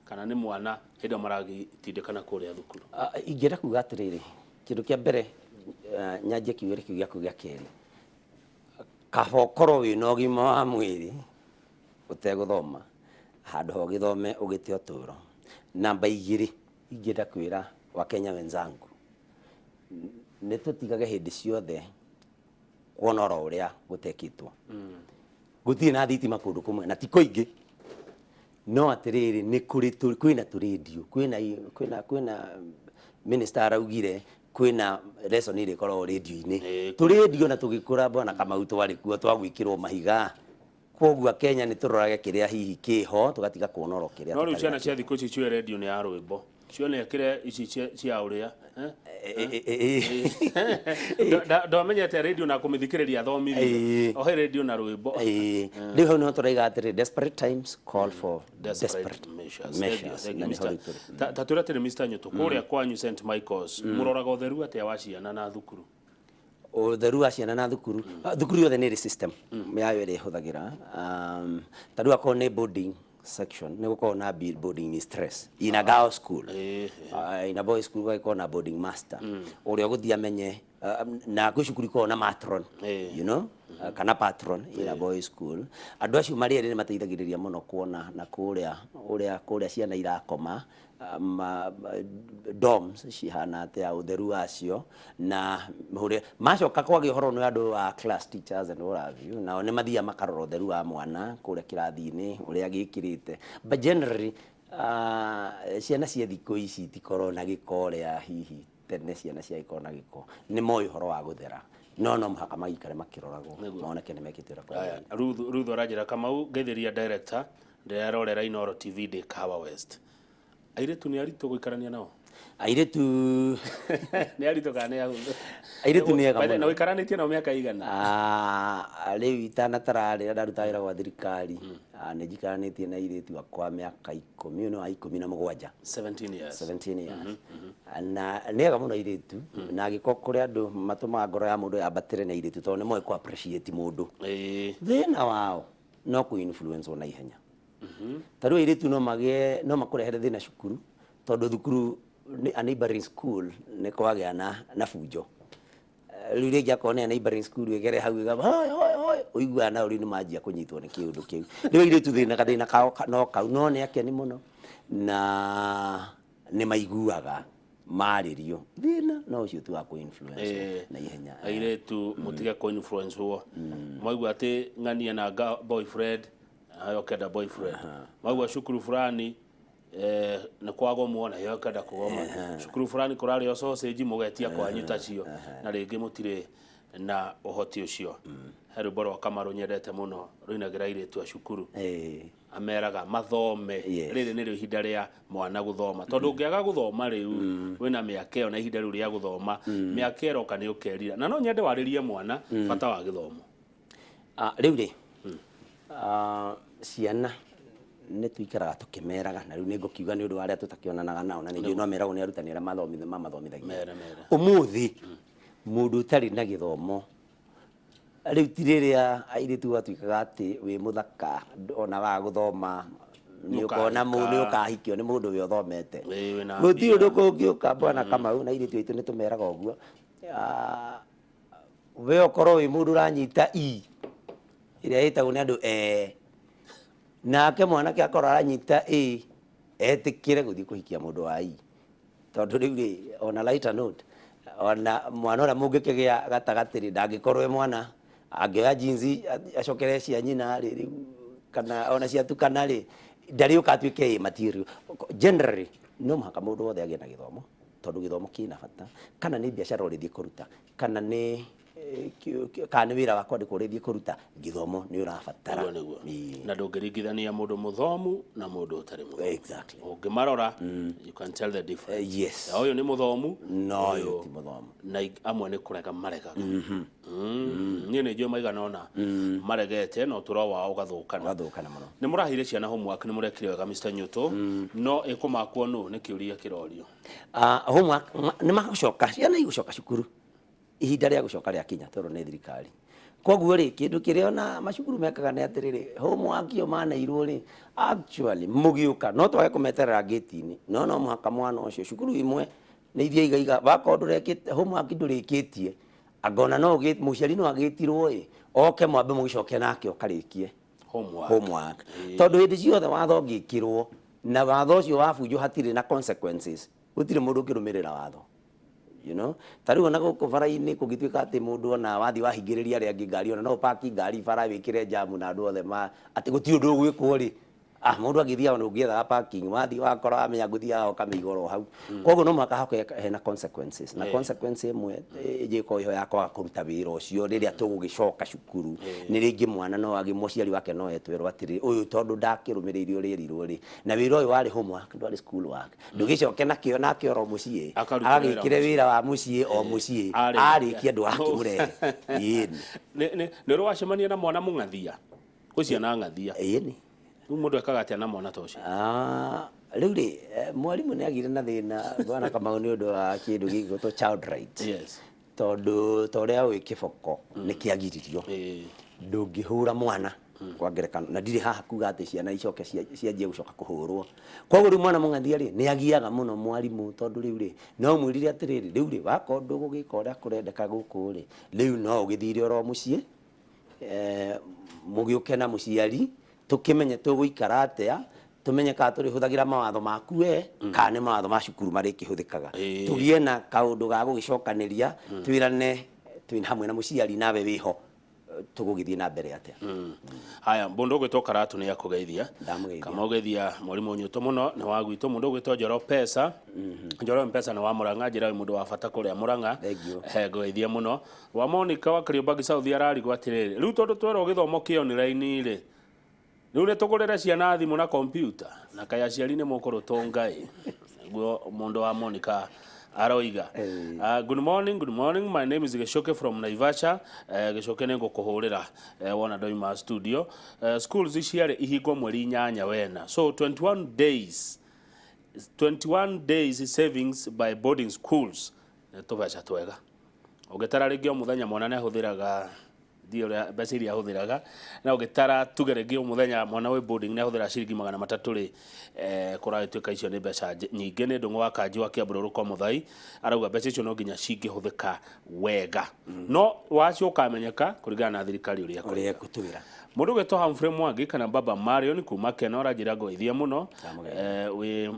Kana nĩ mwana hĩndĩ ĩyo maragĩtindĩkana kũrĩa thukuru? Ingĩenda kuga atĩrĩrĩ, kĩndũ kĩa mbere, nyanjie kiugo kĩu gĩaku gĩa kerĩ, kaba ũkorwo wĩna ũgima wa mwĩrĩ ũtegũthoma handũ ha ũgĩthome ũgĩte ũtũro. Namba igĩrĩ, ingĩenda kwĩra Wakenya wenzangu, nĩ tũtigage hĩndĩ ciothe kuona oro ũrĩa gũtekĩtwo. Gũtirĩ na thitima kũndũ kũmwe na ti kũingĩ, no atĩrĩrĩ, nĩ kũrĩ kwĩna tũrĩndio, kwĩna minister araugire kwĩna lesson ĩrĩa ĩkoragwo rĩndio-inĩ, tũrĩndio na tũgĩkũra bwana Kamau twarĩ kuo twagwĩkĩrwo mahiga. Koguo Kenya nĩ tũrorage kĩrĩa hihi kĩho, tũgatiga kuona oro kĩrĩa No rĩu tũtarĩ ciana nakĩo. cia thikũ ici ciũĩ rendio nĩ ya rwĩmbo, cione kĩrĩa ici cia ũrĩa, eh? Ndwamenyete radio na kũmĩthikĩrĩria athomithio, ohe radio na rwĩmbo. Rĩu hau nĩho tũraiga atĩrĩ, desperate times call for desperate desperate measures. measures. Thank you, Na nĩho Mr. rĩu tũrĩ. Ta twĩre atĩrĩ Mr. Nyũtũ, kũrĩa kwanyu St Michael's mũroraga ũtheru atĩa wa ciana na thukuru? Ũtheru wa ciana na thukuru, thukuru yothe nĩ ĩrĩ system yayo ĩrĩa ĩhũthagĩra. Ta rĩu akorwo nĩ boarding section, nĩ gũkoragwo na boarding mistress in a girls school. In a boys school gũgagĩkorwo na boarding master ũrĩa ũgũthiĩ amenye, na kwĩ cukuru ikoragwo na matron, kana patron in a boys school. Andũ acio marĩ erĩ nĩ mateithagĩrĩria mũno kuona na kũrĩa ũrĩa kũrĩa ciana irakoma, dorms cihana atĩa, ũtheru wacio, na ũrĩa macoka kwagĩa ũhoro nĩ andũ a class teachers and what have you, nao nĩ mathiaga makarora ũtheru wa mwana kũrĩa kĩrathi-inĩ ũrĩa gĩkĩrĩte. But generally, ciana cia thikũ ici itikoragwo na gĩko ũrĩa hihi tene ciana ciagĩkorwo na gĩko. Nĩ moĩ ũhoro wa gũthera, no no mũhaka magĩikare makĩroragwo moneke nĩ mekĩte ũrĩa kwagĩrĩire. Ruth aranjĩra Kamau, ngeithĩria director, ndĩrerorera Inooro TV ndĩ Kahawa West. Airĩtu nĩ aritũ gũikarania nao? Airĩtu nĩ aritũ kana nĩ ahũthũ? Airĩtu nĩ ega By the way, mũno. na ũikaranĩtie nao mĩaka igana? Rĩu itanatara rĩrĩa ndarutaga wĩra gwa thirikari, nĩ njikaranĩtie na airĩtu akwa mĩaka ikũmi, ũyũ nĩ wa 17. 17 years. 17 years. Na nĩ ega mũno airĩtu, na angĩkorwo kũrĩ andũ matũmaga ngoro ya mũndũ yambatĩre nĩ airĩtu, tondũ nĩ moĩ kũ appreciate mũndũ. Thĩna wao no kũ influence na ihenya. Ta rĩu airĩtu no magĩe, no makũrehere thĩna cukuru, tondũ thukuru nĩ a neighboring school nĩ kwagĩa na bunjo. Rĩu rĩngĩ akorwo nĩ a neighboring school ĩgere hau ĩgamba hoi hoi hoi, ũiguaga nao rĩu nĩ manjia kũnyitwo nĩ kĩũndũ kĩu. Rĩu airĩtu thĩna gathĩna kao no kau, no nĩ akeni mũno na nĩ maiguaga marĩrio. Thĩna no ũcio tu wa kũ influence na ihenya. Airĩtu mũtige kũ influence wo. Mwaigua atĩ ng'ania na boyfriend, nawe ũkenda boyfriend. Mwaigua cukuru fulani nĩ kwagomwo, nayo ũkenda kũgoma. Cukuru fulani kũrarĩo sausage, mũgetia kwanyu tacio, na rĩngĩ mũtirĩ na ũhoti ũcio. He rwĩmbo rwa Kamaru nyendete mũno rũinagĩra airĩtu a cukuru. Ameraga mathome. Rĩrĩ nĩrĩo ihinda rĩa mwana gũthoma, tondũ ũngĩaga gũthoma rĩu wĩna mĩaka ĩyo na ihinda rĩu rĩa gũthoma, mĩaka ĩroka nĩ ũkerira. Na no nyende warĩrie mwana bata wa gĩthomo. Rĩu rĩ, ciana nĩ tũikaraga tũkĩmeraga, na rĩu nĩ ngũkiuga nĩ ũndũ wa arĩa tũtakĩonanaga nao, na ningĩ no meragwo nĩ arutani arĩa mamathomithagia. Ũmũthĩ mũndũ ũtarĩ na gĩthomo, rĩu ti rĩrĩa airĩtu gwatuĩkaga atĩ wĩ mũthaka ona waga gũthoma nĩ ũkona nĩ ũkahikio nĩ mũndũ we ũthomete. Gũtirĩ ũndũ kũngĩũka bwana Kamau, na airĩtu aitũ nĩ tũmeraga ũguo. We ũkorwo wĩ mũndũ ũranyita E ĩrĩa ĩtagwo nĩ andũ E, nake mwanake akorwo aranyita A, etĩkĩre gũthiĩ kũhikia mũndũ wa E, tondũ rĩu rĩ, ona lighter note, ona mwana ũrĩa mũngĩkĩgĩa gatagatĩ rĩ, ndangĩkorwo e mwana angĩoya jeans acokere cia nyina rĩ, rĩu kana ona ciatukana rĩ, ndarĩũka atuĩke A material. Generally no mũhaka mũndũ wothe agĩe na gĩthomo, tondũ gĩthomo kĩna bata, kana nĩ biacara ũrĩthiĩ kũruta, kana nĩ kana nĩ wĩra wa kwandĩkwo ũrĩthiĩ kũruta, gĩthomo nĩ ũrabatara. Ũguo nĩguo. Na ndũngĩringithania mũndũ mũthomu na mũndũ ũtarĩ mũthomu. Ũngĩmarora, you can tell the difference. Ũyũ nĩ mũthomu, No ũyũ ti mũthomu. Na amwe nĩ kũrega maregaga. Niĩ nĩ njũĩ maigana ũna maregete na ũtũro wao ũgathũkana. Ũgathũkana mũno. Nĩ mũraheire ciana homework, nĩ mũrekire wega Mr. Nyuto, no ĩkũmakwo nũ nĩ kĩũria kĩrorio. Homework nĩ magũcoka, ciana igũcoka cukuru ihinda rĩa gũcoka rĩakinya, tondũ nĩ thirikari. Koguo rĩ, kĩndũ kĩrĩa ona macukuru mekaga nĩ atĩrĩrĩ, homework ĩyo maneirwo rĩ, actually mũgĩũka no twage kũmeterera gate-inĩ, no no mũhaka mwana ũcio cukuru imwe nĩ ithiĩ igaiga wakorwo ndũrekĩte homework ndũrĩkĩtie, anga ona no mũciari no agĩtirwo ĩ, oke mwambe mũgĩcoke nake ũkarĩkie homework. Homework. Tondũ hĩndĩ ciothe watho ũngĩkĩrwo na watho ũcio wabunjwo hatirĩ na consequences, gũtirĩ mũndũ ũngĩrũmĩrĩra watho. You know? Ta rĩu ona gũkũ bara-inĩ kũngĩtuĩka atĩ mũndũ ona wathiĩ wahingĩrĩria arĩa angĩ ngari, ona no ũpaki ngari bara wĩkĩre jamu na andũ othe ma atĩ gũtirĩ ũndũ ũgwĩkwo rĩ, mũndũ angĩthiaga ona ũngĩethaga parking, wathiĩ wakora wamenya ngũthiaga ũkamĩiga oro hau. Koguo no mũhaka hakorwo hena consequences, na consequence ĩmwe ĩngĩkorwo ĩho ya kwaga kũruta wĩra ũcio rĩrĩa tũgũgĩcoka cukuru, nĩ rĩngĩ mwana no agĩ mũciari wake no etwerwo atĩrĩ, ũyũ tondũ ndakĩrũmĩrĩire ũrĩa erirwo rĩ, na wĩra ũyũ warĩ homework ndwarĩ school work, ndũgĩcoke nakĩo nake oro mũciĩ Akarutĩra agagĩkĩre wĩra wa mũciĩ o mũciĩ, Arĩkia. Arĩkia ndũgakĩmũrehe. Ĩni. Nĩ ũrĩ wacemania na mwana mũng'athia? Gwĩ ciana ng'athia. Ĩni. Rĩu mũndũ ekaga atĩa na mwana ta ũcio? Rĩu rĩ, mwarimũ nĩ agire na thĩna bwana Kamau nĩ ũndũ wa kĩndũ gĩgwĩtwo child right. Tondũ ta ũrĩa ũĩ kĩboko nĩ kĩagiririo. Ndũngĩhũra mwana kwa ngerekano, na ndirĩ haha kuga atĩ ciana icoke cianjie gũcoka kũhũrwo. Koguo rĩu mwana mũng'athia rĩ, nĩ agiaga mũno mwarimũ, tondũ rĩu rĩ, no ũmwĩrire atĩrĩrĩ, rĩu rĩ, wakorwo ndũgũgĩka ũrĩa kũrendeka gũkũ rĩ, rĩu no ũgĩthire oro mũciĩ, mũgĩũke na mũciari, tũkĩmenye tũgũikara atĩa, tũmenye kana tũrĩhũthagĩra mawatho maku we, kana nĩ mawatho ma cukuru marĩkĩhũthĩkaga. Tũgĩe na kaũndũ ga gũgĩcokanĩria, twĩrane twĩ hamwe na mũciari nawe wĩho, tũgũgĩthiĩ na mbere atĩa. Haya, mũndũ ũgwĩtwo Karatu nĩ akũgeithia. Ndamũgeithia. Kama ũgeithia mwarimũ Nyuto mũno nĩ wa gwitũ. Mũndũ ũgwĩtwo Njoro Pesa, Njoro Mpesa nĩ wa Murang'a, njĩra wĩ mũndũ wa bata kũrĩa Murang'a. Thank you. He ngũgeithia mũno. Wa Monica wa Kariobangi South ararigwo atĩrĩrĩ, rĩu tondũ twerwo gĩthomo kĩ online rĩ, rĩu nĩ tũgũrĩre ciana thimũ na kompiuta, na kaĩ aciari nĩ mũkũrũtũnga ĩ? Nĩguo mũndũ wa Monica aroiga. Good morning, good morning. My name is Gichuki from Naivasha. Gichuki nĩ ngũkũhũrĩra wona ndoima studio. Schools ciarĩ ihingwo mweri 8 wena. So 21 days. 21 days savings by boarding schools. Nĩ tũbeca twega. Ũngĩtara rĩngĩ o mũthenya mwana nĩ ahũthĩraga Ndiũ ũrĩa mbeca iria ahũthĩraga, na ũgĩtara tuge rĩngĩ o mũthenya mwana wĩ boarding nĩ ahũthĩra ciringi 300 rĩ, kũragĩtuĩka icio nĩ mbeca nyingĩ. Nĩ Ndũng'ũ wa Kanji wa Kĩambũrũrũko Mũthai arauga mbeca icio no nginya cingĩhũthĩka wega, no wacio ũkamenyeka kũringana na thirikari ũrĩa ũrĩa ĩgũtwĩra. Mũndũ ũgĩtwo Humphrey Mwangi kana Baba Marion kuma Keno aranjĩra ngoithie mũno. Ndamũgeithia.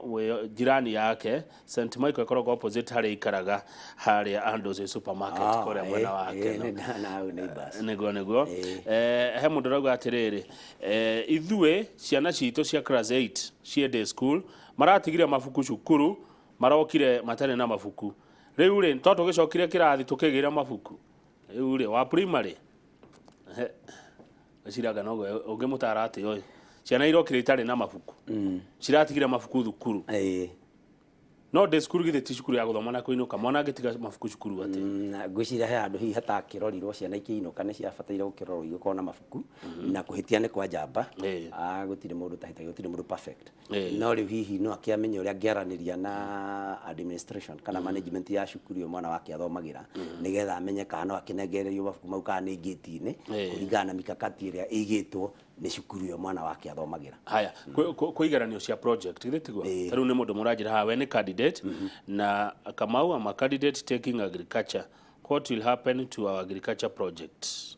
Wĩ jirani yake St Michael ĩkoragwo opposite harĩa ikaraga harĩa Andos supermarket kũrĩa mwena wa Keno. Na hau neighbors. Nĩguo. He mũndũ ũrauga atĩrĩrĩ, ithuĩ ciana citũ cia class 8 ciĩ day school maratigire mabuku cukuru, marokire matarĩ na mabuku. Rĩu rĩ, to tũgĩcokire kĩrathi tũkĩgĩra mabuku. Rĩu rĩ, wa primary ngwĩciraga noguo ũngĩmũtara atĩ ũyũ ciana irokire itarĩ na mabuku, ciratigire mabuku thukuru. No day school githĩ ti cukuru ya gũthoma na kũinũka? Mwana angĩtiga mabuku cukuru atĩ? Na ngwĩciria he handũ hihi hatakĩrorirwo ciana ikĩinũka, nĩ ciabataire gũkĩrorwo igĩkorwo na mabuku, na kũhĩtia nĩ kwa njamba. Gũtirĩ mũndũ ũtahĩtagia, gũtirĩ mũndũ perfect. No rĩu hihi no akĩamenye ũrĩa angĩaranĩria na administration kana management ya cukuru ĩyo mwana wake athomagĩra, nĩgetha amenye kana no akĩnengererio mabuku mau kana nĩ ngĩti-inĩ, kũringana na mikakati ĩrĩa ĩigĩtwo nĩ cukuru ĩyo mwana wake athomagĩra. Haya, kwĩ igeranio cia project, githĩ tiguo? Ĩĩ. Ta rĩu nĩ mũndũ mũranjĩra haha we nĩ candidate na Kamau, I'm a candidate taking agriculture. What will happen to our agriculture project?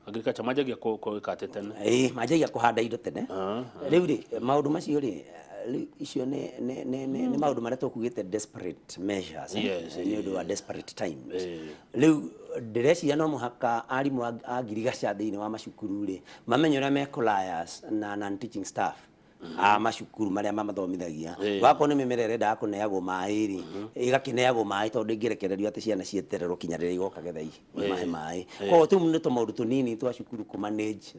Agriculture manjagia gwĩka atĩ tene? Ĩĩ, manjagia kũhanda indo tene. Rĩu rĩ, maũndũ macio rĩ, rĩu icio nĩ maũndũ marĩa tũkugĩte desperate measures, nĩ ũndũ wa desperate times. Rĩu ndĩreciria no mũhaka arimũ a ngirigaca thĩinĩ wa macukuru rĩ, mamenye ũrĩa mekũ na non teaching staff a macukuru marĩa mamathomithagia. Wakorwo nĩ mĩmera ĩrendaga kũneagwo maĩ rĩ, ĩgakĩneagwo maĩ, tondũ ndĩngĩrekererio atĩ ciana cietererwo kinya rĩrĩa igoka getha imahe maĩ. Koguo tũu nĩ tũmaũndũ tũnini twa cukuru kũ manage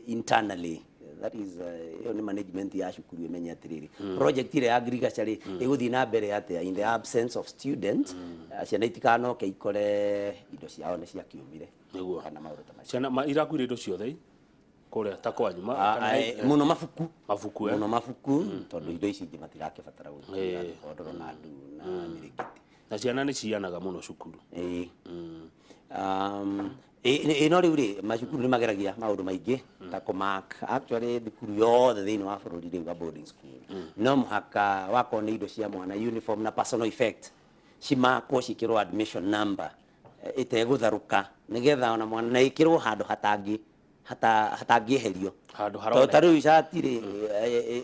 internally. That is, ĩyo nĩ management ya cukuru ĩmenye atĩrĩrĩ, project ĩrĩa ya agriculture rĩ, ĩgũthiĩ na mbere atĩa in the absence of students, ciana itikanoke ikore indo ciao nĩ ciakĩũmire kana maũndũ ta macio. Ciana irakuire indo ciothe kũrĩa ta kwanyu kana Mũno mabuku. Mabuku, eh? Mũno mabuku, tondũ indo ici ingĩ matirakĩbatara gũkuĩra mĩkondoro na nduu na mĩrĩngĩti. Na ciana nĩ ciyanaga mũno cukuru. Ĩĩ. No rĩu rĩ, macukuru nĩ mageragia maũndũ maingĩ ta kũmark. Actually thukuru yothe thĩinĩ wa bũrũri rĩu wa boarding school no mũhaka wakorwo nĩ indo cia mwana, uniform na personal effect, cimakwo, ciĩkĩrwo admission number ĩtegũtharũka, nĩgetha ona mwana na ĩkĩrwo handũ hatangĩ hatangĩeherio. Handũ Tondũ haroneka. Ta rĩu cati rĩ,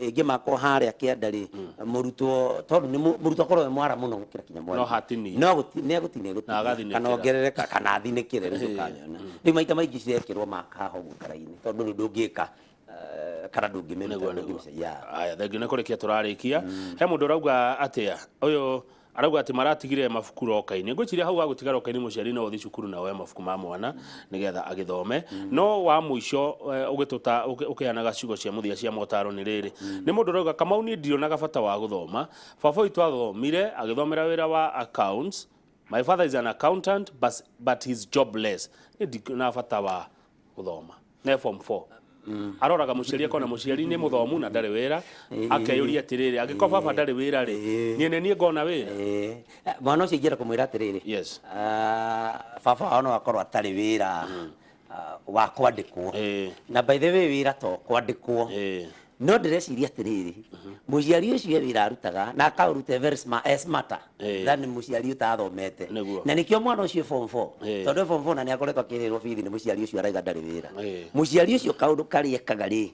ĩngĩmakwo harĩa kĩanda rĩ, mũrutwo, tondũ nĩ mũrutwo akorwo e mwara mũno gũkĩra kinya mwarimũ. No hatinie. No nĩ egũtinia. Na agathinĩkĩra. Kana ongerereka kana athinĩkĩre, rĩu ndũkanyona. Rĩu maita maingĩ cirekĩrwo maka haha ũguo kara-inĩ, tondũ rĩu ndũngĩka kana ndũngĩmĩruta. Nĩguo. Ndũngĩmĩca- yeah. Aya, thengiũ nĩ kũrĩkia tũrarĩkia. He mũndũ ũrauga atĩa ũyũ? Arauga atĩ maratigire mabuku roka-inĩ. Ngwĩciria hau wagũtiga roka-inĩ, mũciari no ũthiĩ cukuru na woe mabuku ma mwana nĩgetha agĩthome. No wa mũico, ũgĩtũta ũkĩheanaga ciugo cia mũthia cia motaro nĩ rĩrĩ, nĩ mũndũ ũrauga, Kamau, niĩ ndionaga bata wa gũthoma. Baba witũ athomire agĩthomera wĩra wa accounts. My father is an accountant, but he's jobless. Niĩ ndionaga bata wa gũthoma ne form 4. Aroraga mũciari akona mũciari nĩ mũthomu na ndarĩ wĩra, akeyũria atĩrĩrĩ, angĩkorwo baba ndarĩ wĩra rĩ, niĩ nĩ niĩ ngona wĩra? Mwana ũcio ingĩenda kũmwĩra atĩrĩrĩ, baba wao no akorwo atarĩ wĩra wa kwandĩkwo, na by the way wĩra to kwandĩkwo, no ndĩreciria atĩrĩrĩ, mũciari ũcio e wĩra arutaga na akaũruta very smart, smarter than mũciari ũtathomete. Na nĩkĩo mwana ũcio form 4, tondũ e form 4 na nĩ akoretwo akĩrĩrwo bithi nĩ mũciari ũcio araiga ndarĩ wĩra. Mũciari ũcio kaũndũ karĩa ekaga rĩ,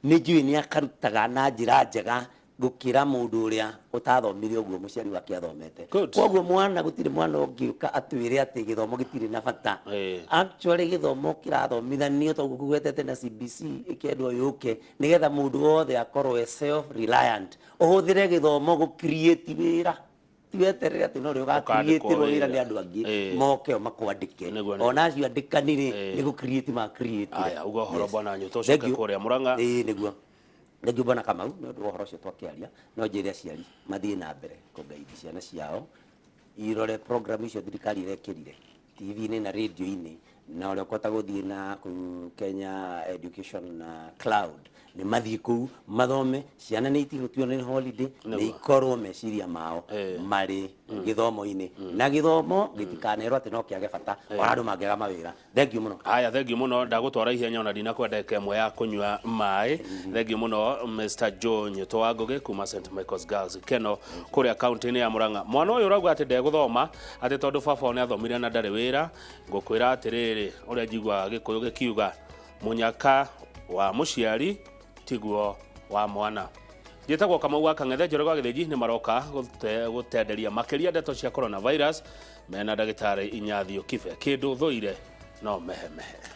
nĩ njũĩ nĩ akarutaga na njĩra njega gũkĩra mũndũ ũrĩa ũtathomire ũguo mũciari wake athomete. Koguo mwana, gũtirĩ mwana ũngĩũka atwĩre atĩ gĩthomo gĩtirĩ na bata. Actually gĩthomo kĩrathomithanio toguo kũgwetete na CBC ĩkendwo yũke nĩgetha mũndũ wothe akorwo e self reliant, ũhũthĩre gĩthomo gũ create wĩra, ti weterere atĩ no rĩo Ũkandĩkwo ũga-create-ĩrwo wĩra wĩra. nĩ andũ angĩ moke o makwandĩke. Ona acio andĩkani rĩ, nĩ gũ create ma create. Aya, uga ũhoro bwana Nyũtũ, ũcoke kũrĩa Mũrang'a. Ĩĩ nĩguo, thengiũ bwana Kamau nĩ ũndũ wa ũhoro ũcio twakĩaria. No njĩre aciari mathiĩ na mbere kũ-guide ciana ciao irore program icio thirikari ĩrekĩrire TV-inĩ na radio-inĩ. Na ũrĩa ũkũhota gũthiĩ na kũu Kenya Education Cloud, nĩ mathiĩ kũu mathome. Ciana nĩ itigũtuo nĩ holiday, nĩ ikorwo meciria mao marĩ gĩthomo-inĩ, na gĩthomo gĩtikanerwo atĩ no kĩage bata ona andũ mangĩaga mawĩra. Thank you mũno. Haya, thengiũ mũno. Ndagũtwara ihenya ona ndinakwenda ndagĩka ĩmwe ya kũnyua maĩ. Thengiũ mũno, Mr Joe Nyũtũ wa Ngũgĩ kuma St Michael's Girls Keno kũrĩa kaunti-inĩ ya Murang'a. Mwana ũyũ ũrauga atĩ ndegũthoma atĩ tondũ baba wao nĩ athomire na ndarĩ wĩra, ngũkwĩra atĩrĩrĩ, ũrĩa njiguaga Gĩkũyũ gĩkiuga, mũnyaka wa mũciari tiguo wa mwana. Njĩtagwo Kamau wa Kang'ethe. Njoroge wa Gĩthĩnji nĩ maroka gũtenderia makĩria ndeto cia coronavirus mena ndagĩtarĩ Inyathio Kibe. Kĩndũ thũire no mehemehe.